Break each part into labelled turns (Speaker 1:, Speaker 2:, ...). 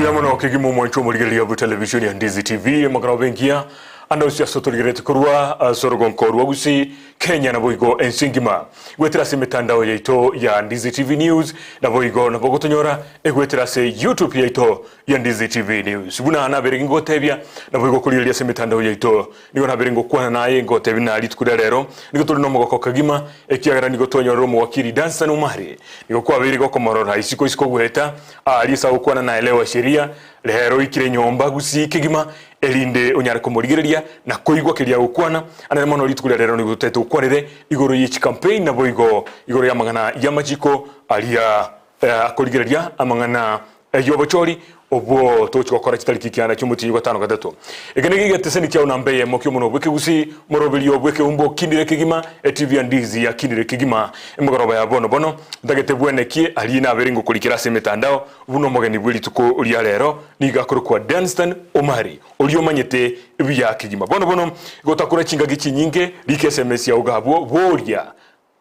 Speaker 1: Mbuya mono kegima omwancho omorigereria bwe television ya Ndizi TV emagoroba engiya ande onsi ase otorigereretie korwa ase orogonko rwa Gusii, Kenya naboigo ense engima. Goetera ase emetandao yaito ya Ndizi TV News naboigo nabo ogotonyora egoetera ase YouTube yaito ya Ndizi TV News. Buna nabere gingotebia naboigo okorigereria ase emetandao yaito Nigo nabere ngokwana naye, ngotebia ng'a rituko ria rero nigo tore nomogoko kegima, ekiagera nigo twanyorire omowakiri Dunstan Omari. Nigo kwabeire gokomorora isiko isiko goeta aaria ase agokwana na Elewa Sheria, rero oikire nyomba gusii kegima, erinde onyare komorigereria na koigwa keria agokwana. Anene mono rituko ria rero nigo totaete gokwanere igoro ye chicampaign naboigo igoro y'amang'ana y'amachiko aria akorigereria amang'ana y'obochori obwo togochia gokora chitariki kianda chi'omotienyi gatano gatato. Eke nigo egeteseni kiao namba eyemo ki'omonwa bw'ekegusii, moroberio bw'ekeumbu okinire kegima, eTV ya Ndizi yakinire kegima. Emegoroba ya bono bono, ntagete bwenekie aria nabere ngokorikera ase emetandao buna omogeni bwe rituko ria rero nigo akorokwa Dunstan Omari, oria omanyete buya kegima. Bono bono gotakora chingaki chinyinge, rika SMS yao iga abwo, boria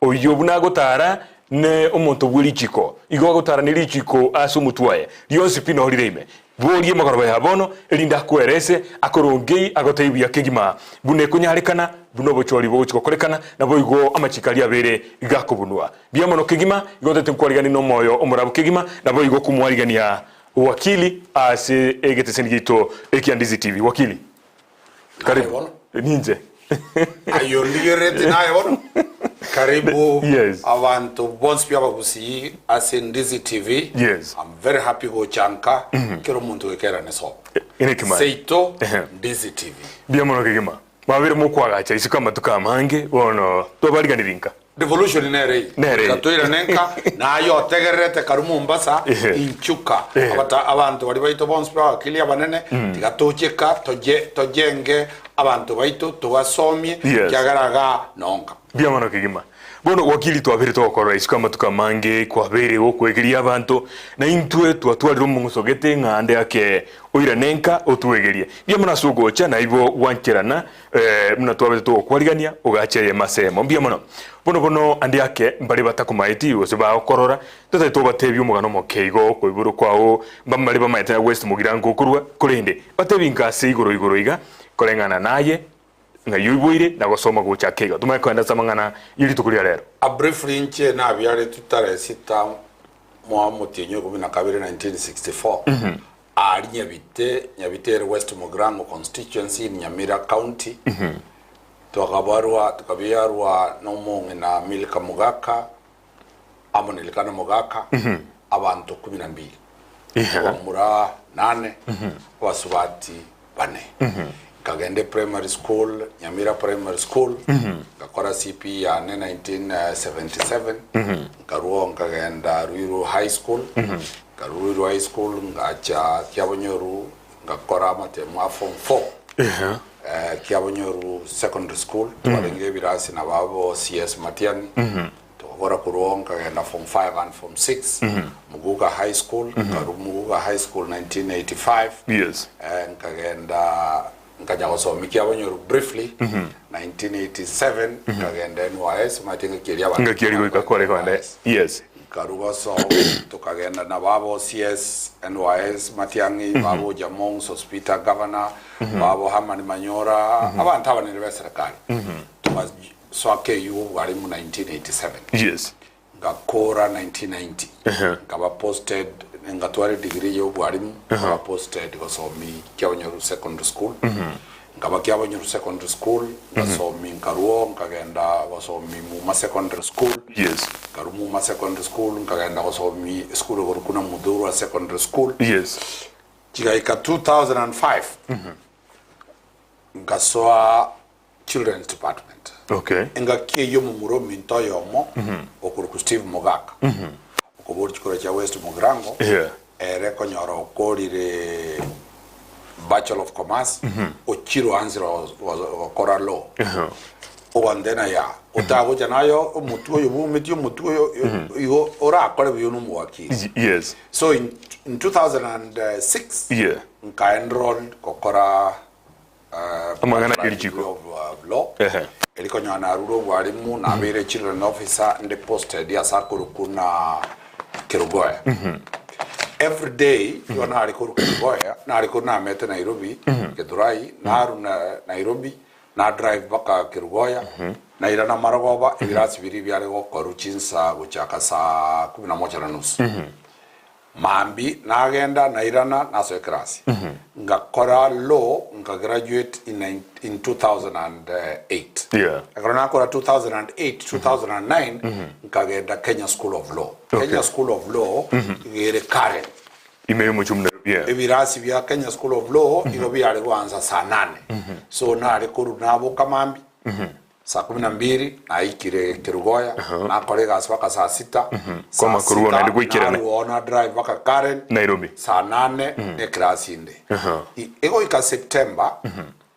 Speaker 1: Oyio buna agotara ne omonto bwe richiko, igo agotara ne richiko ase omotwe oye, rionsi pi noo rire ime. Boria emegoroba ya bono, erinde akwerese, akorongei, agotebie buya kegima buna ekonyarekana, buna obochori bogochia gokorekana, naboigo amachiko aria abeire gakobunwa. Buya mono kegima, igo ntagete nkwariganie nomoyo omorabu kegima, naboigo komwarigania wakili ase egeteseni giaito ekia Ndizi TV. Wakili.
Speaker 2: Naye bono.
Speaker 1: Ninche.
Speaker 2: Aye ondigerereti naye bono. Karibu
Speaker 1: Yes.
Speaker 2: abanto bonsi pi abagusii ase Ndizi TV.
Speaker 1: Yes.
Speaker 2: I'm very happy gocha nka kera omonto goikerane sobo.
Speaker 1: Ere
Speaker 2: Seito
Speaker 1: Ehe.
Speaker 2: Ndizi TV.
Speaker 1: Mbuya mono kegima. Mwabere mokwagacha isiko amatuko amange bono twabariganirie nka.
Speaker 2: Revolution nere eye.
Speaker 1: Nere eye.
Speaker 2: Goika toirane nka, naye otegererete karu Mombasa,
Speaker 1: Ehe.
Speaker 2: inchuka.
Speaker 1: Ehe.
Speaker 2: Abata, abanto baria baito bonsi pi abakili abanene, tiga toche ka, toje, tojenge abanto baito, tobasomie,
Speaker 1: Yes.
Speaker 2: ekiagera igaa nonka.
Speaker 1: Mbuya mono kegima. Bono wakili twabeire togokorora isiko amatuko amange, kwabeire gokwegeria abanto, na intwe twatwarire omong'uso gete ng'a ande ake oirane nka otwegerie. Mbuya mono ase ogocha, naibo gwancherana Buna twabete togokwarigania, ogacha eyemo ase eyemo. Mbuya mono. Bono bono ande ake mbare batakomaeti gose bagokorora, totari tobatebia omogano omoke igo okoiborwa kwao, mbamare bamaete na West Mugirango okorwa, korende batebi nka ase igoro igoro iga, koreng'ana naye ng'ai oiboire na gosoma gocha ake iga. Tomanye kogenda ase amang'ana ye rituko ria rero.
Speaker 2: A Briefly inche nabiaretwe tarehe sita mwa omotienyi o ikomi na kabere 1964 Aria Nyabite, Nyabite ere West Mugirango Constituency in Nyamira County, twakabarwa tukabiarwa nomong'ina Milka Mogaka amo na Elikana Mogaka, abanto kumi na mbili, abamura nane, abasubati bane. Nkagenda eprimary school, Nyamira Primary School, ngakora CPE yane 1977, nkarwao nkagenda Ruiru High School, nkarwa Ruiru High School ngacha Kiabonyoru ngakora amatemo a form 4 eh, Kiabonyoru Secondary School, twarenge ebirasi na babo CS Matiang'i, Togakora korwa oo nkagenda form 5 and form 6 Muguga High School, nkarwa Muguga High School 1985
Speaker 1: Yes.
Speaker 2: eh, nkagenda nkanya gosoma Kiabonyoru briefly 1987 nkagenda NYS omanyete ng'aki eria abanto
Speaker 1: Ng'aki eria goika kore kogenda
Speaker 2: NYS.
Speaker 1: yes.
Speaker 2: Nkarwa gosoma tokagenda na baba OCS NYS Matiang'i baba Ojamong Sospeter Governor baba Herman Manyora abanto abanene be serikali Toga Soa KU obware mu 1987.
Speaker 1: Yes.
Speaker 2: Ngakora 1990.
Speaker 1: Ehe.
Speaker 2: Nkaba posted ngatwara edegree ya obwarimu nkaba posted gosomi Kiabonyoru Secondary School. Nkaba Kiabonyoru Secondary School ngasomi nkarwo nkagenda gosomi Muma Secondary School.
Speaker 1: Yes.
Speaker 2: Nkarwa Muma Secondary School nkagenda gosomi esukuru ekorokwa na Muthurwa Secondary School.
Speaker 1: Yes.
Speaker 2: Chigaika 2005 nkasoa Children's Department.
Speaker 1: Okay.
Speaker 2: Engaki eyio omomura ominto oyomo okorokwa Steve Mogaka, okoboria chikura chia West Mugirango,
Speaker 1: Yeah.
Speaker 2: ere konyora okorire Bachelor of Commerce, ochire oansire gokora law. Ogontena ya, otagocha naye omotwe oyo bwometie omotwe oyo igo orakore buya one omowakili.
Speaker 1: Yes.
Speaker 2: So in, in 2006
Speaker 1: Yeah.
Speaker 2: nka enroll gokora
Speaker 1: Amang'ana y'erichiko. Ehe.
Speaker 2: Eri konyora narure obwarimu, nabeire children officer, ndi posted ase akorokwa na Kerugoya. Every day igo nare korwa Kerugoya, nare korwa namete Nairobi, Githurai, narwa na Nairobi, na drive mpaka Kerugoya, nairana marogoba, ebirasi biria biare gokorwa chinsa gochaka saa kumi na moja na nusu. Mambia nagenda nairana nasoa ekerasi, ngakora law nka graduate in nine in 2008.
Speaker 1: Yeah.
Speaker 2: Ekero nakora 2008, 2009 nkagenda Kenya School of Law. Kenya School of Law iga ere Karen.
Speaker 1: Ime y'omochie omonene yeah.
Speaker 2: Ebirasi bia Kenya School of Law igo biare goansa saa nane. So nare korwa naboka mambia saa kumi na mbiri naikire Kerugoya nakora egasi mpaka saa sita. Saa
Speaker 1: Kwama korwa
Speaker 2: sita
Speaker 1: naende goikerana.
Speaker 2: narwa oo na drive mpaka Karen
Speaker 1: Nairobi.
Speaker 2: saa nane neclass inde. Egoika September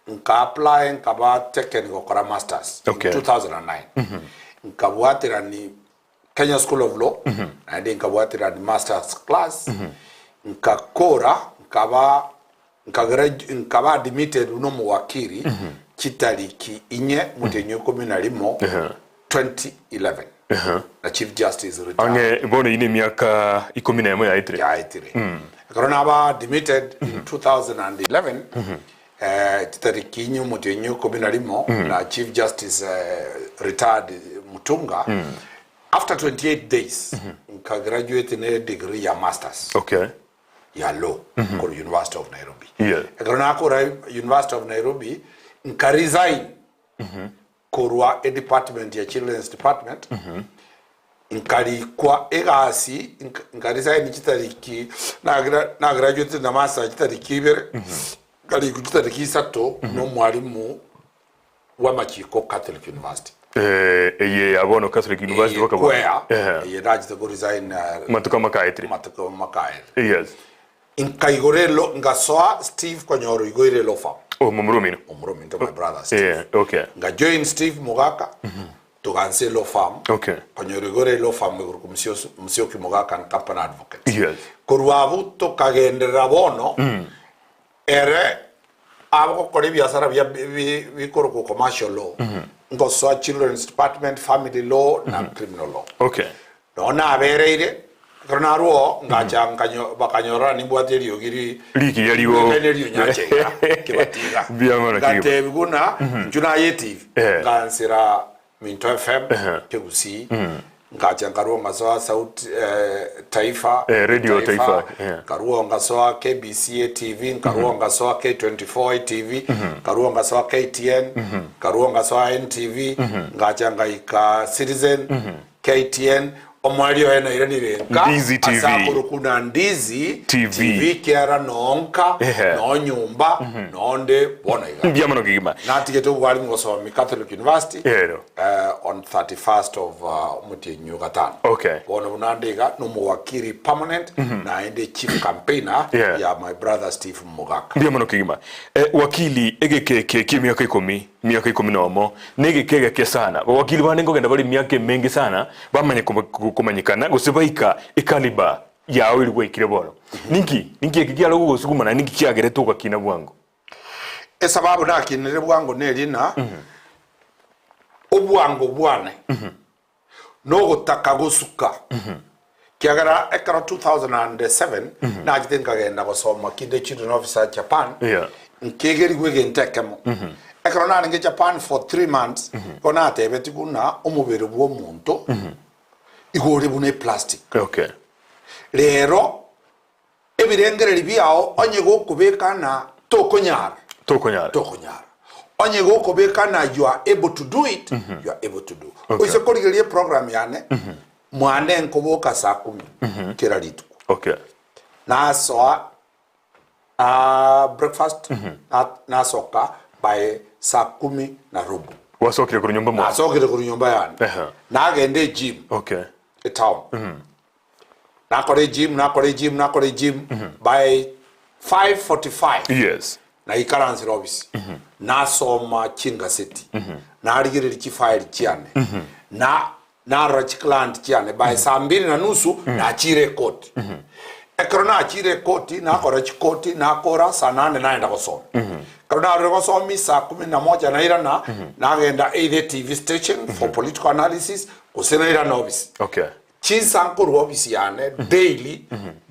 Speaker 2: Nka apply nkaba taken gokora masters in
Speaker 1: Okay.
Speaker 2: 2009. Nkabwaterani Kenya School of Law naende nkabwaterani masters class nkakora nkaba nkagradu nkaba admitted buna omowakiri chitariki inye omotienyi o ikomi na rimo 2011 na Chief Justice retired.
Speaker 1: Ang'e bono eyio nemiaka ikomi na emo yaetire.
Speaker 2: Yaetire. Ekero naba admitted in 2011 eh, chitariki inye omotienyi o ikomi na rimo na Chief Justice eh, retired Mutunga after 28 days nka graduate ne degree ya masters
Speaker 1: Okay.
Speaker 2: ya law korwa University of Nairobi.
Speaker 1: Yeah.
Speaker 2: Ekero nakora University of Nairobi nka resign Korwa edepartment ya children's department nkarikwa egasi nkaresign chitariki nagraduated na masters chitariki ibere nkarikwa chitariki isato na omwalimu bw'amachiko Catholic University.
Speaker 1: Eh, eye ya bono Catholic University
Speaker 2: Eye
Speaker 1: baka bono.
Speaker 2: kwea
Speaker 1: Ehe.
Speaker 2: eye nachete koresign
Speaker 1: Matuko amakaetire.
Speaker 2: matuko makaetire.
Speaker 1: Yes.
Speaker 2: Nkaigora elo ngasoa Steve konyora oigoire elo farm.
Speaker 1: Oh, momura omino.
Speaker 2: Momura ominto my brother Steve.
Speaker 1: Yeah, okay.
Speaker 2: Nga join Steve Mogaka togansa elo farm.
Speaker 1: Okay.
Speaker 2: Konyora oigoire elo farm igoro ku Musyosi Musyoki Mogaka and Company Advocates.
Speaker 1: Yes.
Speaker 2: Korwa abwo tokagenderera bono ere agokora ebiasara bia bi bikorokwa commercial law ngosoa children's department, family law na criminal law.
Speaker 1: Okay.
Speaker 2: Nonya nabereire, ekero narwa oo, ngacha nkanyo bakanyorora nimbwate eriogi ri
Speaker 1: Rigiya rigo.
Speaker 2: ribuekaine ri'onyache iga, nkebatiga.
Speaker 1: Mbuya mono kegima.
Speaker 2: Ngatebigwa buna, inchuo naye etibi,
Speaker 1: Eh.
Speaker 2: nkansera Minto FM, Kegusii, ngacha nkarwa ngasoa Sauti Taifa,
Speaker 1: Eh, Radio Taifa, yeah.
Speaker 2: nkarwa ngasoa KBC ATV, nkarwa ngasoa K24 ATV, nkarwa ngasoa KTN, nkarwa ngasoa NTV, ngacha ngaika Citizen, KTN, omoerio oye nairanire nka
Speaker 1: Ndizi TV.
Speaker 2: ase akorokwa na Ndizi
Speaker 1: TV.
Speaker 2: TV kiara nonka
Speaker 1: Ehe.
Speaker 2: nonyomba nonde bono iga
Speaker 1: Mbuya mono kegima.
Speaker 2: natigete obwarimu gosomi Catholic University
Speaker 1: Ero.
Speaker 2: eh, on 31st of uh, omotienyi o gatano
Speaker 1: Okay.
Speaker 2: bono buna nde iga nomowakiri permanent naende chief campaigner
Speaker 1: Yeah.
Speaker 2: ya my brother Steve Mogaka
Speaker 1: Mbuya mono kegima. Eh, wakili egeke eke kia emiaka ikomi Emiaka ikomi nomo negeke egeke sana. Bawakili bande nkogenda bare emiaka emenge sana bamanye komanyekana gose baika ecaliber yao eria gwaikire bono. Ninki ninki eke kiare gogosuguma naende ninki kiagerete ogakina bwango?
Speaker 2: Esababu nakinire bwango neri ng'a obwango bwane nogotaka gosuka kiagera ekero 2007 nachete nkagenda gosoma kinde children officer Japan
Speaker 1: Yeah.
Speaker 2: nkegerigwa egento ekemo ekero narenge Japan for 3 months igo natebetie buna omobere bwa omonto igo ore buna eplastic
Speaker 1: Okay.
Speaker 2: rero Ebirengererio biao onye gokobeka na tokonyara.
Speaker 1: Tokonyara.
Speaker 2: Tokonyara. Onye gokobeka na you are able to do it, you are able to do.
Speaker 1: Okay.
Speaker 2: Oise korigereria eprogram yane, mwane nkoboka saa kumi kera rituko.
Speaker 1: Okay.
Speaker 2: Nasoa ah, breakfast, na- nasoka by saa kumi na robo.
Speaker 1: Gwasokire korwa nyomba mwao.
Speaker 2: Nasokire korwa nyomba yane.
Speaker 1: Ehe.
Speaker 2: Nagenda egym.
Speaker 1: Okay.
Speaker 2: etown. Nakora egym, nakora egym, nakora egym, by 5:45
Speaker 1: Yes.
Speaker 2: naikaransire office, nasoma chingaseti, narigereria chifile chiane, na narora chiclient chiane, by saa mbili na nusu nachire ekoti. Ekero nachire ekoti, nakora chikoti, nakora saa nane naenda gosoma. Ekero narure gosomia saa kumi na moja nairana, nagenda either TV station for political analysis, gose nairana office.
Speaker 1: Okay.
Speaker 2: Chinsa nkorwa office yane daily.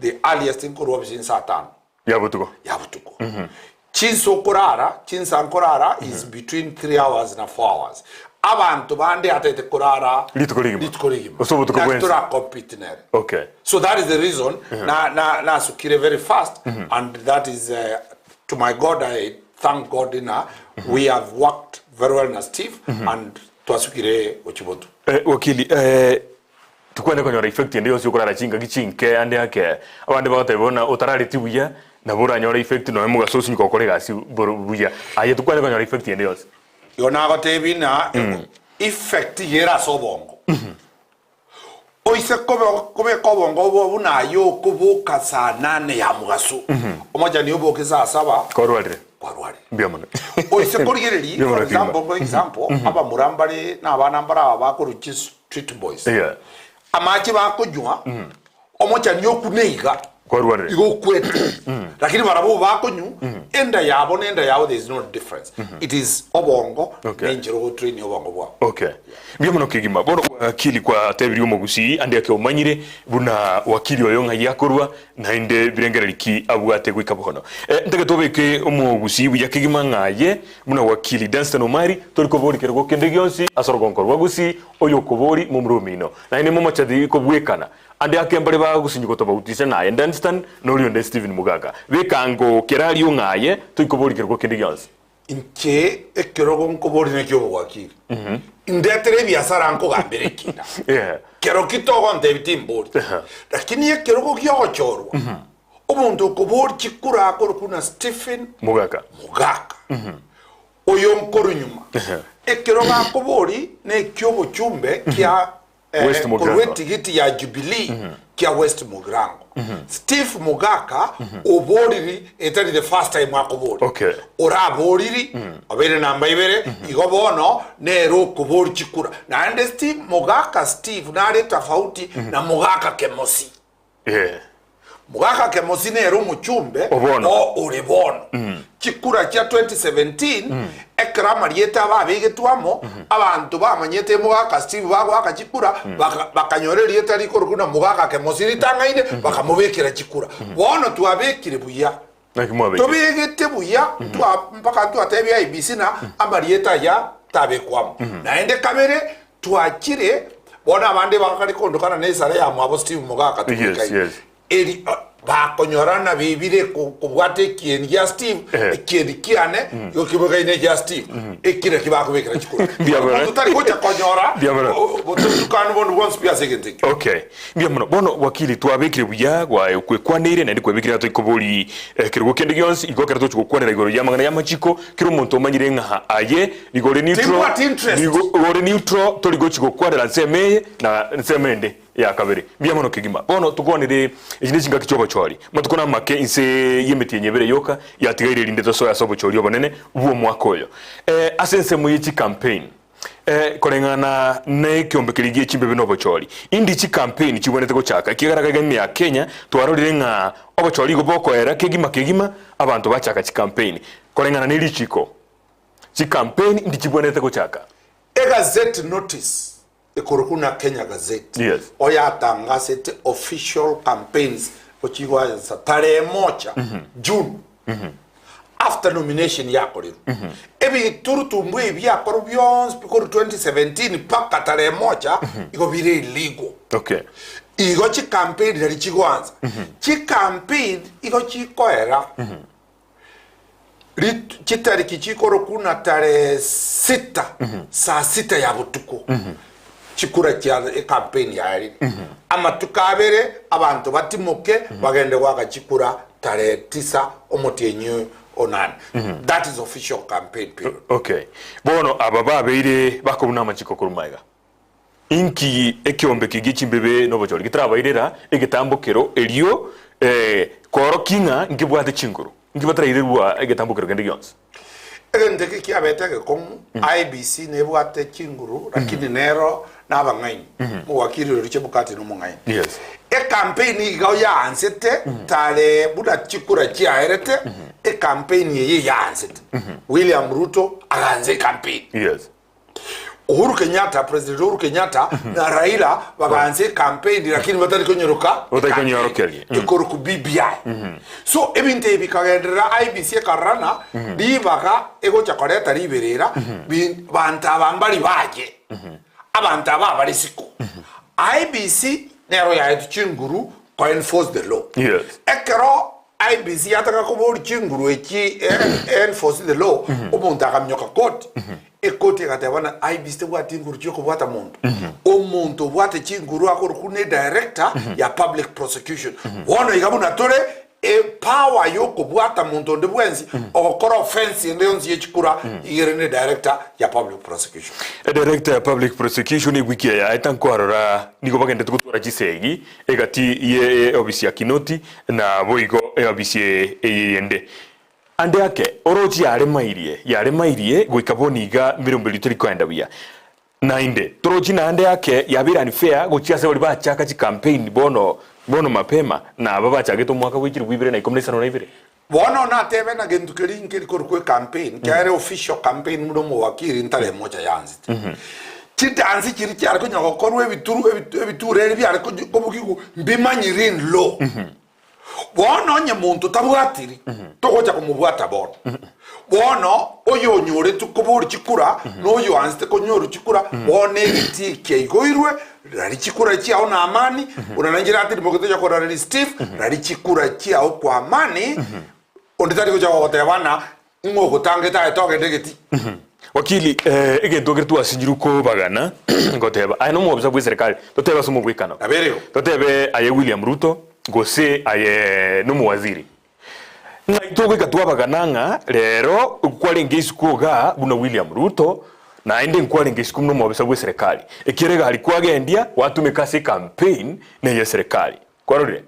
Speaker 2: The earliest nkorwa ofisi nsaa tano.
Speaker 1: Ya botuko.
Speaker 2: Ya botuko. Chinsa okorara, chinsa nkorara is between 3 hours na 4 hours. Abanto bande atagete korara
Speaker 1: Rituko rigima.
Speaker 2: rituko rigima.
Speaker 1: Ase obotuko
Speaker 2: Naki
Speaker 1: bwensi.
Speaker 2: tora compete nere.
Speaker 1: Okay.
Speaker 2: So that is the reason na na nasukire very fast and that is uh, to my God I thank God ina we have worked very well na Steve and twasukire gochibotu.
Speaker 1: Eh, wakili eh, Tikwende konyora effect ende yonsi okorara chingaki chinke ande ake. Abande bagoteba buna otarareti buya nabo oranyore effect nonya mogaso osinye gokora egasi boro buya. Aye tikwende konyora effect ende yonsi.
Speaker 2: Igo nagotebi ng'a effect iga ere ase obongo. Oise kobe kobeka obongo obo buna aye okoboka saa nane ya mogaso, omochani oboke saa saba,
Speaker 1: Kwarwarire.
Speaker 2: kwarwarire.
Speaker 1: Mbuya mono.
Speaker 2: Oise korigereria,
Speaker 1: Mbuya
Speaker 2: for
Speaker 1: mono kegima.
Speaker 2: example, for example, abamura mbare na abana mbare aba bakorwa chis Street boys.
Speaker 1: Yeah.
Speaker 2: Amache bakonywa omochani okune iga
Speaker 1: Kwarwarire.
Speaker 2: igo okwete lakini barabwo bakonywa enda yabo na enda yabo there is no difference it is obongo
Speaker 1: Okay.
Speaker 2: nenchera ogotrain obongo bwao
Speaker 1: Okay. Mbuya mono kegima. Bono wakili kwatebirie omogusii ande ake omanyire buna wakili oyo ng'ai akorwa naende birengereri ki abwate goika bono. Eh, ntagete obeke omogusii buya kegima ng'a aye Buna wakili Dunstan Omari, tori kobori kerogo kende gionsi ase orogongo rwa Gusii, oyo okobori momura omino. Naende momochati kobwekana. Ande ake mbare bagosinyi gotobautisa naye Dunstan na oria onde Stephen Mugaka. Beka ango kera aria ong'a aye toikobori kerogo kende gionsi.
Speaker 2: Inche ekerogo nkobori neki obowakili. Indetere ebiasara nkogambera ekina. Kero ki togontebia timbori. Lakini ekerogo giogochorwa. Omonto okoboria chikura akorokwa buna Stephen
Speaker 1: Mogaka.
Speaker 2: Mogaka, oyo nkorwa nyuma. Ekero gakoboria nekiobochumbe kia eh,
Speaker 1: West
Speaker 2: korwa
Speaker 1: Mugirango.
Speaker 2: etigiti ya Jubilee kia West Mugirango. Steve Mogaka oboriri etari the first time akoboria.
Speaker 1: Okay.
Speaker 2: Oraboriri obeire namba ibere igo bono nere okoboria chikura. Naende Steve Mogaka Steve nare tofauti na Mogaka Kemosi.
Speaker 1: Ee.
Speaker 2: Mogaka Kemosi nere omochumbe
Speaker 1: O bono.
Speaker 2: o ore bono. Chikura chia 2017 ekero amarieta abo abegetwe amo, abanto bamanyete Mogaka Steve bagoaka chikura, baka- bakanyora erieta rikorokwa buna Mogaka Kemosi ritang'aine, bakamobekera chikura. Bono twabekire buya.
Speaker 1: Naki mwabekire?
Speaker 2: Tobegete buya twa mpaka twatebia IEBC na amarieta aya tabekwa amo. Naende kabere twachire bono abande bakare kondokana na esara ya mwabo Steve Mogaka
Speaker 1: Yes,
Speaker 2: tobekaine.
Speaker 1: yes.
Speaker 2: Eri bakonyorana bebire kobwata ekieni gia Steve,
Speaker 1: Eh.
Speaker 2: ekieni kiane igo kibwekaine ekia Steve, eki nakio bakobekera chikura.
Speaker 1: Mbuya mono.
Speaker 2: Omonto tari gocha konyora
Speaker 1: Mbuya mono.
Speaker 2: botutukanu bondo bwonsi pi ase egento ekio.
Speaker 1: Okay. Mbuya mono. Bono wakili twabekire buya gwaye kwekwaneire naende kwebekire ng'a toikobori ekerogo kende gionsi igo ekero tochi gokwanera igoro y'amang'ana y'amachiko kera omonto omanyire ng'a aye nigo ore neutral
Speaker 2: Timbwati interest.
Speaker 1: nigo ore neutral tori gochi gokwanera nsemo eye na nsemo ende ya kabere. Mbuya mono kegima. Bono tokwanere echi ne chingaki chi'obochori. Amatuko namake inse y'emetienyi ebere yoka yatigaire erinde tosoe ase obochori obonene bw'omwaka oyo. Ase ensemo ye chicampaign Koreng'ana nekeombe keria gie chimbebe na obochori, indi chicampaign chigwenerete gochaka, ekiagera gaiga ime ya Kenya twarorire ng'a obochori igo bokoera kegima kegima abanto bachaka chicampaign. Koreng'ana ne richiko, chicampaign indi chigwenerete gochaka.
Speaker 2: Egazette notice ekorokwa buna Kenya Gazette
Speaker 1: Yes.
Speaker 2: oyatangasete official campaigns gochigwansa tarehe moja June after nomination yakorirwe ebiturutumbu ebi biakorwa bionsi pi korwa 2017 mpaka tarehe moja igo bire illegal.
Speaker 1: Okay.
Speaker 2: Igo chicampaign nari chigoansa chicampaign igo chikoera Rit- chitariki chikorokwa na tarehe sita saa sita ya botuko chikura chia ecampaign yaerire amatuko abere abanto batimoke bagende goaka chikura tarehe tisa omotienyi onane that is official campaign period.
Speaker 1: Okay. Bono aba babeire bakobuna amachiko korwa magega. Inki ekeombe eke gie chimbebe nobochori getarabairera egetambokero erio koorokia ng'a nkebwate chinguru, inki batarairerwa egetambokero kende gionsi?
Speaker 2: Egento eke kiabete egekong'u, IEBC nebwate chinguru lakini nero nabang'aini. Mogwakiri oria Chebukati nomong'aini.
Speaker 1: Yes.
Speaker 2: Ecampaign iga yaansete tare buna chikura chiaerete, ecampaign eye yaansete. William Ruto agansa ecampaign.
Speaker 1: Yes.
Speaker 2: Uhuru Kenyatta, President Uhuru Kenyatta na Raila bagaansa ecampaign lakini batari konyoroka
Speaker 1: Batari
Speaker 2: ecampaign
Speaker 1: konyorokeria.
Speaker 2: ekorokwa BBI. So ebinto ebi bikagenderera IEBC ekarorana ribaga egocha koreta riberera bi banto aba mbari baye abanto aba abare isiko. IEBC nero yaetwe chinguru ko enforce the law.
Speaker 1: Yes.
Speaker 2: Ekero IEBC yataka koboria chinguru echi enforce the law omonto akaminyoka court Ekoti egateba na IEBC tebwati chinguru chiokobwata monto. Omonto obwate chinguru akorokwa ne director ya public prosecution. Bono iga buna tore e power yokobwata monto onde bwensi ogokora offense ende yonsi ye chikura iga ere ne director ya public prosecution.
Speaker 1: E director ya public prosecution ewiki eye yaeta nkwarora nigo bagenderete gotwara chisegi egati ye eofisi ya Kinoti na boigo eofisi eye yende. Ande ake, oroche yaremairie, yaremairie goika bono iga emeromberio teri koenda buya. Naende, torochi naende ake yabeire unfair gochia ase baria bachaka chicampaign bono bono mapema na aba bachagete omwaka bwe chilifu ibere na ikomi na isano na ibere.
Speaker 2: Bono natebe na gento keria nkeri korokwa ecampaign, kiagera official campaign buna omowakiri ntare mocha yansete. Chidansi chiria chiare konya gokorwa ebituru ebituro ebi biare kobugigwa mbimanyiri in law. Bono onye monto tabwatiri, togocha komobwata bono. Bono oyo onyoretwe koboria chikura, na oyo oansete konyorwa chikura, bono egetii kiaigoirwe, rari chikura chiao na amani, buna nainche natirimogete onya korareri Steve, rari chikura chiao kwa amani, onde tari gocha gogoteba ng'a ng'o ogotangete aye togende egetii.
Speaker 1: Wakili, eh, egento ekere twasinyirwe kobagana, ngoteba, aye nomobisa bw'eserekari, totebe ase omogwekano.
Speaker 2: Nabo ere igo.
Speaker 1: Totebe aye William Ruto, gose aye nomowaziri. Ng'ai togoika twabagana ng'a rero nkwarenge isiko igaa buna William Ruto, naende nkwarenge isiko buna omobisa bw'eserekari. Ekiagera egari kwagendia, gwatumeka ase ecampaign neye eserekari. Kwarorire?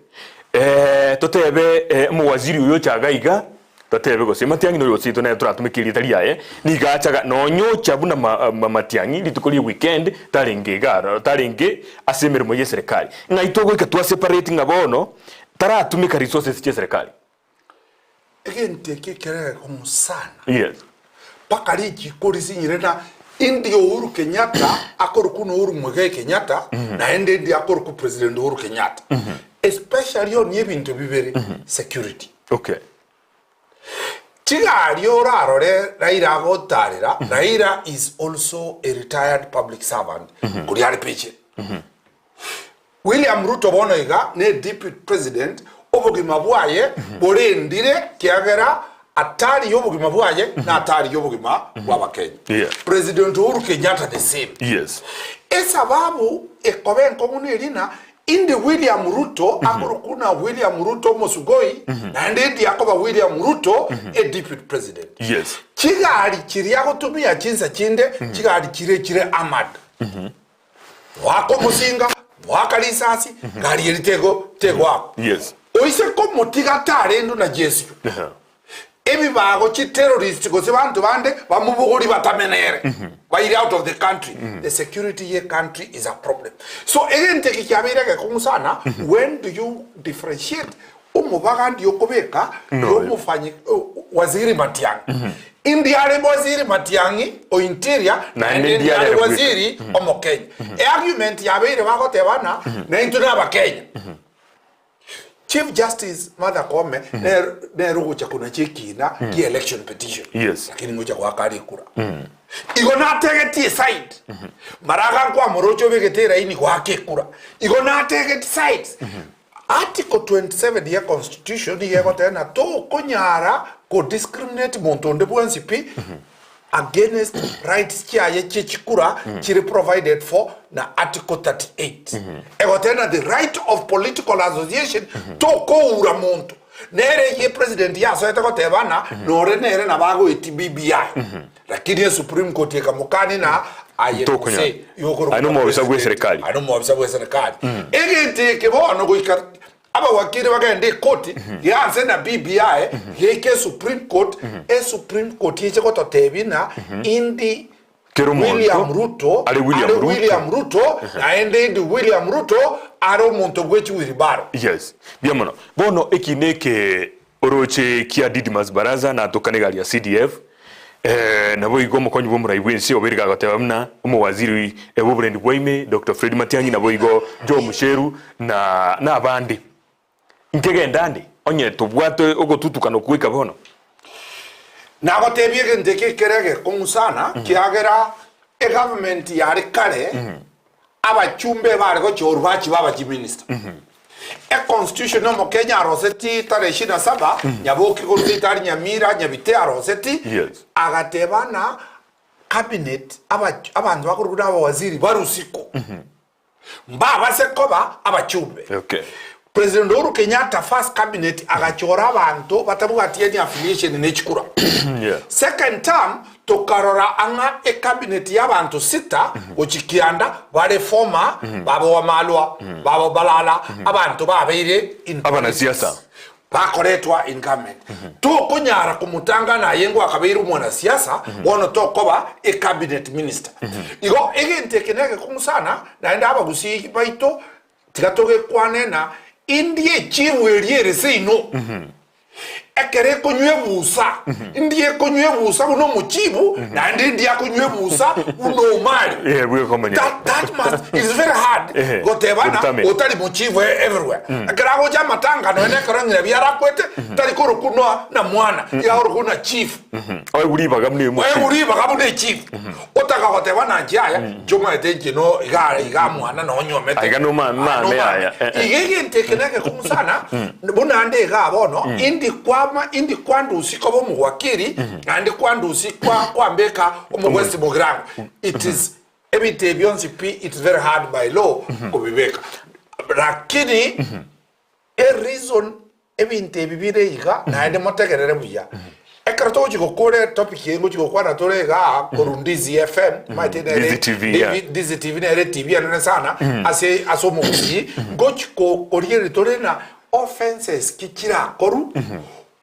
Speaker 1: Eh, totebe eh, omowaziri oyo ocha iga iga, totebe gose Matiang'i noyo oseito nere toratumeke erieta riaye, nigo achaga nonya ocha buna ma, ma, Matiang'i rituko rie weekend tarenge iga aroro, tarenge ase emeremo y'eserekari. Ng'ai togoika twa separate ng'a bono taratumeka resources chi'eserekari?
Speaker 2: Egento eke ekere egekong'u sana.
Speaker 1: Yes.
Speaker 2: Mpaka richiko risinyire na indi Uhuru Kenyatta akorokwa na Uhuru Muigai Kenyatta naende indi akorokwa President Uhuru Kenyatta. Especially on ebinto bibere security.
Speaker 1: Okay.
Speaker 2: Chigari orarore Raila agotarera, Raila is also a retired public servant koria are pension. William Ruto bono iga ne deputy president obogima bwaye borendire kiagera atari yobogima bwaye na atari yobogima bwa abakenya.
Speaker 1: Yeah.
Speaker 2: President Uhuru Kenyatta the same.
Speaker 1: Yes.
Speaker 2: Esababu ekoba enkong'u neri na indi William Ruto akorokwa na William Ruto omosugoi naende indi akoba William Ruto e deputy president.
Speaker 1: Yes.
Speaker 2: Chigari chiria agotumia chinsa chinde chigari chire chire armoured. Goaka omosinga, goaka risasi, gari eri tego tegoakwa.
Speaker 1: Yes.
Speaker 2: Oise komotiga tarendwe na Yesu.
Speaker 1: Ehe.
Speaker 2: Ebibago chi terrorist gose banto bande bamobogori batame nere. Baire out of the country. The security ye country is a problem. So egento eke kiabeire egekong'u sana, when do you differentiate Omobaga ndi okobeka
Speaker 1: Noyo.
Speaker 2: yomofanyi waziri Matiang'i. Indi are waziri Matiang'i o interior
Speaker 1: Naende
Speaker 2: naende
Speaker 1: ndi
Speaker 2: ndi
Speaker 1: are
Speaker 2: are
Speaker 1: bweka.
Speaker 2: waziri omokenya. Eargument yabeire bagoteba ng'a naintwe na abakenya. Chief Justice Martha Koome nere nere ogocha konacha ekina kia election petition.
Speaker 1: Yes.
Speaker 2: Lakini ngocha goaka are ekura. Igo nategetie eside maraga nkwamoroche obegete eraini goaka ekura. Igo nategeti sides. Article 27 ye constitution nigo egoteba ng'a tokonyara ko discriminate monto onde bwensi pi against rights chiaye chie chikura chire provided for na article 38. Egoteba ng'a the right of political association tokoura monto. Nere eyio president yasoete goteba ng'a nore nere nabo agoetie BBI. Lakini esupreme court ekamokania na aye
Speaker 1: Tokonyara.
Speaker 2: gose yokorokwa
Speaker 1: Aye nomobisa
Speaker 2: president,
Speaker 1: bw'eserekari.
Speaker 2: aye nomobisa bw'eserekari. Egento eke bono goika abawakiri bagende ekoti gianse na BBI geike esupreme court, esupreme court eche gototebia ng'a indi
Speaker 1: Kera omonto
Speaker 2: William Ruto
Speaker 1: are William
Speaker 2: are
Speaker 1: Ruto.
Speaker 2: William Ruto naende indi William Ruto are omonto bwe chiwilibaro.
Speaker 1: Yes. Mbuya mono. Bono eki neke Oroche kia Didmus Barasa natokane egari ya CDF. Naboigo omokonyi bw'omorai bw'ense obeire gagoteba buna omowaziri bw'oborendi bwa ime Doctor Fred Matiang'i naboigo Joe Mucheru na nabande. Nkegenda ande onye tobwate ogotutukana okwo goika bono.
Speaker 2: Nagotebia egento eke ekere egekong'u sana, kiagera egovernment yare kare abachumbe bare gochorwa bachi baba chiminister. Econstitution omokenya aroseti tarehe ishirini na saba, Nyaboke korwa seitari Nyamira, Nyabite aroseti,
Speaker 1: Yes.
Speaker 2: agateba ng'a cabinet aba abanto bakorokwa buna abawaziri barusiko. Mbabase koba abachumbe.
Speaker 1: Okay.
Speaker 2: President Uhuru Kenyatta first cabinet agachora abanto batabwati any affiliation ne chikura.
Speaker 1: Yeah.
Speaker 2: Second term tokarora ang'a ecabinet ya abanto sita gochi kianda bare former babo Wamalwa, babo Balala, abanto babeire in
Speaker 1: Abanasiasa.
Speaker 2: politics. Bakoretwa in government. Tokonyara komotanga naye ngwo akabeire omwanasiasa, bono tokoba e cabinet minister. Igo egento eke negekong'u sana, naende abagusii baito tiga togekwane na indi echibu eria ere seino ekero ekonywa ebusa, indi ekonywa ebusa buna omochibu, naende indi akonywa ebusa buna omari.
Speaker 1: Eh, bwekomanya.
Speaker 2: That, that must, it is very hard
Speaker 1: Ehe,
Speaker 2: gotebana
Speaker 1: godetermine.
Speaker 2: otari mochifu everywhere. Ekero agocha amatanga nonya nekero ng'ina biarakwete tari korokwa na na mwana iga akorokwa na chief.
Speaker 1: Oegwe ribaga buna emochifu.
Speaker 2: Oegwe ribaga buna echief. Otaka goteba na nche aya nche omanyete nche no iga iga mwana nonyomete.
Speaker 1: Aiga no ma-
Speaker 2: Ah,
Speaker 1: mame
Speaker 2: no mame.
Speaker 1: aya, eh, eh.
Speaker 2: Iga egento eke negekong'u sana buna ande iga bono indi kwama indi kwandusia koba omowakili naende kwandusia kwa kwambeka omogwesi mogirango. It is ebinto ebi bionsi pi it's very hard by law kobibeka lakini e reason ebinto ebi bire iga naende motegerere buya ekero togochi gokora etopic eye ngochi gokwana tore igaa korwa Ndizi FM omanyete nere
Speaker 1: Ndizi TV, yeah.
Speaker 2: Ndizi TV nere etibi enene sana ase ase omogusii ngochi ko korigereria tore na offences ki chirakorwa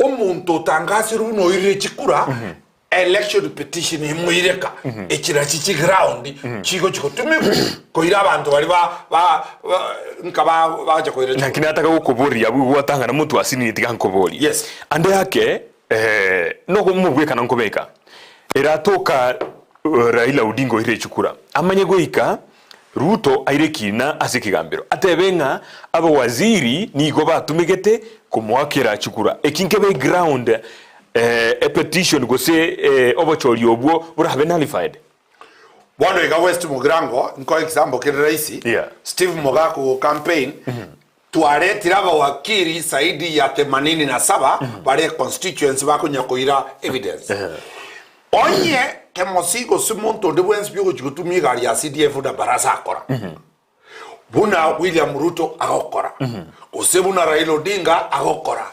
Speaker 2: omonto otangasirwe buna oirire chikura Election petition imoireka echi nachi chiground chigochi gotumigwa koira abanto baria ba ba ba nka ba bagocha koira
Speaker 1: Naki
Speaker 2: chikura.
Speaker 1: nataka gokoboria abwo gwatang'ana motwe asinini tiga nkoborie.
Speaker 2: Yes.
Speaker 1: Ande ake eh, nogo mobwekano nkobeka eratoka Raila Odinga oire chikura amanye goika Ruto aire ekina ase ekegambero atebe ng'a abawaziri nigo batumegete komoakera chikura. Eki nkebe eground eh, epetition gose eh, obochori obwo borabe nullified.
Speaker 2: Bono iga West Mugirango nkoe example kere rahisi
Speaker 1: Yeah.
Speaker 2: Steve Mogaka go campaign twaretire abawakili zaidi ya themanini na saba bare constituency bakonya koira evidence Onye kemosi gose monto onde bwensi pi ogochia gotumia egari ya CDF buna Barasa akora, buna William Ruto agokora, gose buna Raila Odinga agokora,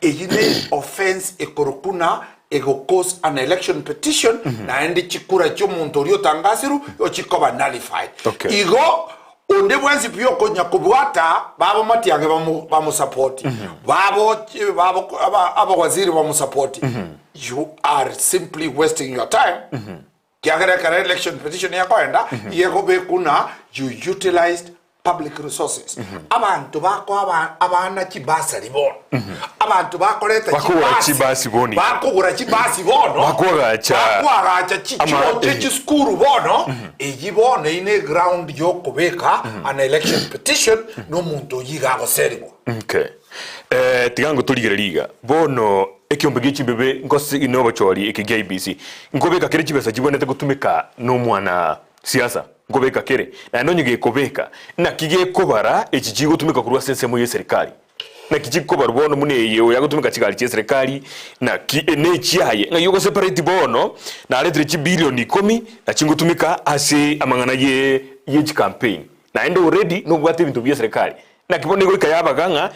Speaker 2: eyio ne offense ekorokwa buna ego cause an election petition, naende chikura chi'omonto oria otangasirwe igo chikoba nullified.
Speaker 1: Okay.
Speaker 2: Igo onde bwensi pi okonya kobwata babo matiang'i bamo bamosapoti, babo babo aba abawaziri bamosapoti, You are simply wasting your time kiagera ekero election petition ekoenda iga ekobekwa ng'a you utilized public resources. Abanto bakoa aba abana chibasari bono, abanto bakoreta
Speaker 1: Bakogora chibasi bono iga.
Speaker 2: bakogora chibasi bono,
Speaker 1: Bakoagacha
Speaker 2: bakoagacha
Speaker 1: ama-
Speaker 2: chichoo
Speaker 1: eh.
Speaker 2: chisukuru bono, eyio bono eyio ne eground yokobeka an election petition na omonto oyio iga agoserigwa.
Speaker 1: Okay. Eh, tiga ngotorigererie iga. Bono ekiombe gie chimbebe ngose nobochori eke gia IEBC nkobeka kere chibesa chibwenerete gotumeka nomwana siasa nkobeka kere naende onye gekobeka naki gekobara echi chigotumeka korwa ase ensemo ye serikali naki chikobarwa bono buna eye oyo agotumeka chigari chie serikali naki nechiaye ng'ai ogo separate bono naretire chibilioni ikomi nachi ngotumeka ase amang'ana ye ye chicampaign naende already nobwate ebinto bie serikali naki bono egoika yabaga ng'a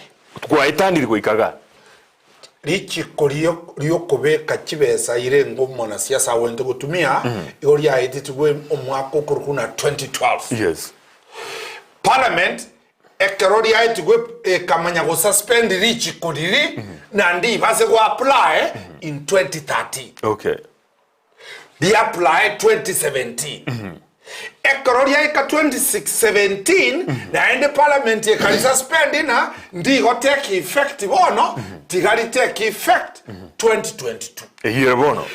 Speaker 1: twaetanire goika igaa.
Speaker 2: Richiko ri'okobeka chibesa ire ng'omonasiasa agwenerete gotumia igo riaetetigwe omwaka okorokwa buna 2012.
Speaker 1: Yes.
Speaker 2: Parliament ekero riaetigwe ekamanya gosuspend richiko riri naende ibase go apply in 2013.
Speaker 1: Okay.
Speaker 2: Riapply 2017. Ekero riaika 2017 naende parliament ekarisuspend ng'a ndigo take effect bono tiga ritake effect 2022.
Speaker 1: Eyio ere bono.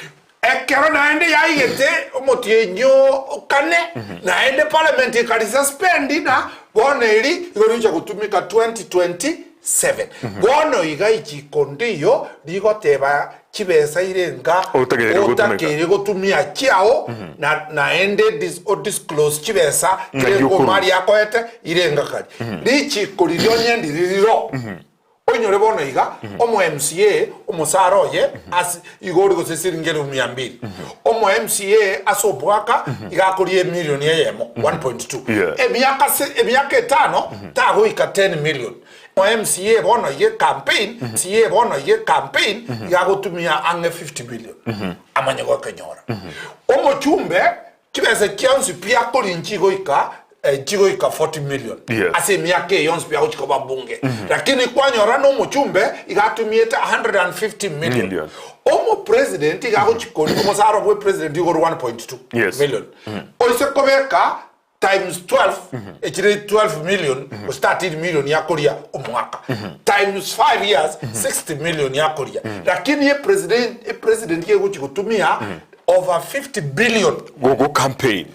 Speaker 2: Ekero naende yaigete omotienyi o kane, naende parliament ekarisuspend na bono eri igo rigocha gotumeka 2027. Bono iga ichiko ndiyo rigoteba chibesa ire nka
Speaker 1: Otakeire gotumeka.
Speaker 2: otakeire gotumia chiao na naende dis odisclose chibesa
Speaker 1: Ng'ai
Speaker 2: kere
Speaker 1: okorwa.
Speaker 2: omari akoete ire nka kari. Richiko riria onye ndiri riro. Oinyore bono iga, omo MCA omosara oye ase igori gose siringi elifu mia mbili. Omo MCA ase obwaka iga akoria emilioni eyemo, 1.2.
Speaker 1: Yeah.
Speaker 2: Emiaka se emiaka etano tagoika 10 million. Omo MCA bono iga ecampaign, MCA bono iga ecampaign iga agotumia ang'e 50 million amanye gokenyora. Omochumbe Chibesa chionsi pi akoria nchigoika chigoika 40 million
Speaker 1: Yes.
Speaker 2: ase emiaka eye yonsi pi agochia koba bunge. Lakini kwanyora na omochumbe iga atumiete 150 million.
Speaker 1: Million.
Speaker 2: Omo president iga agochia koria omosara bwe president igoro 1.2
Speaker 1: Yes.
Speaker 2: million. Oise kobeka times 12 echire 12 million gose 13 million yakoria omwaka times 5 years 60 million yakoria. Lakini e president e president kegochia gotumia Over 50 billion.
Speaker 1: Gogo campaign.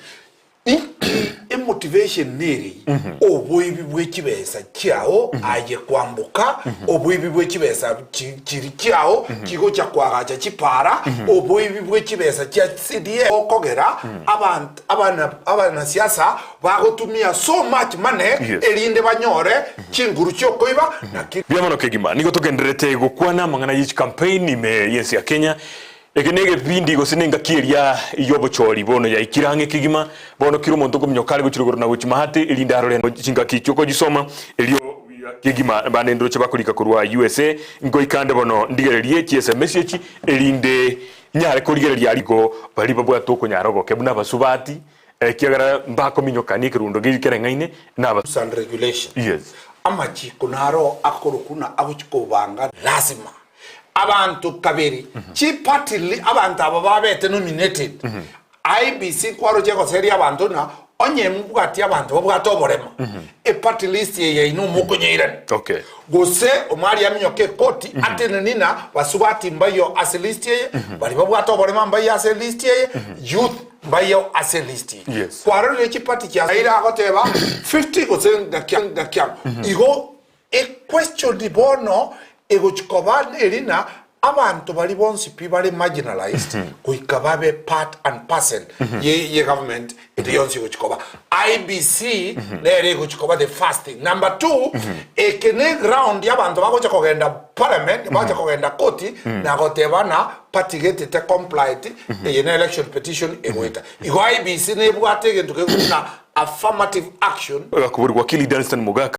Speaker 2: Inki emotivation nere oboibi bwe chibesa chiao aye kwamboka oboibi bwe chibesa chiri chiao chigocha koagacha chipara oboibi bwe chibesa chia CDF okogera abanto abana abanasiasa bagotumia so much money
Speaker 1: Yes.
Speaker 2: erinde banyore chinguru chiokoiba naki
Speaker 1: Mbuya mono kegima. Nigo togendererete gokwana amang'ana ye chicampaign ime y'ense ya Kenya. Eke negebindi gose nengaki eria y'obochori bono yaikire ang'e kegima. Bono kera omonto okominyoka are gochia rogoro na gochia maate, erinde arore chingaki echio okochisoma, erio buya kegima bande ndoche bakorika korwa usa. Ngoika nde bono ndigererie chiSMS echi, erinde nyare korigereria aria igo baria babwate okonyara ogoke buna abasubati, ekiagera mbakominyokania ekerundo kereng'aine naba.
Speaker 2: Rules and regulations.
Speaker 1: Yes.
Speaker 2: Amachiko naro akorokwa na agochia kobanga lasima Abanto kabere, chiparty li abanto aba babete nominated, IEBC nkwaroche egoseria abanto ng'a onye mbwati abanto babwate oboremo, eparty list eye yaino mokonyeirani.
Speaker 1: Okay.
Speaker 2: Gose omwari aminyoke ekoti ateneni ng'a basubati mbaiyo ase list eye, baria babwate oboremo mbaiyo ase list eye, youth mbaiyo ase list eye.
Speaker 1: Yes.
Speaker 2: Kwarorire chiparty chia Raila agoteba 50 gose ngaki ngaki amo. Igo Equestion bono egochia koba neri ng'a abanto baria bonsi pi bare marginalised goika babe part and parcel ye ye government ende yonsi egochia koba. IEBC nere egochia koba the first thing. Number two, eke ne ground ya abanto bagocha kogenda parliament, bagocha kogenda koti na goteba ng'a party gete te complied, eye ne election petition egoeta. Igo IEBC nebwate egento kegokuna affirmative action.
Speaker 1: Agakoborigwa Wakili Dunstan Mogaka.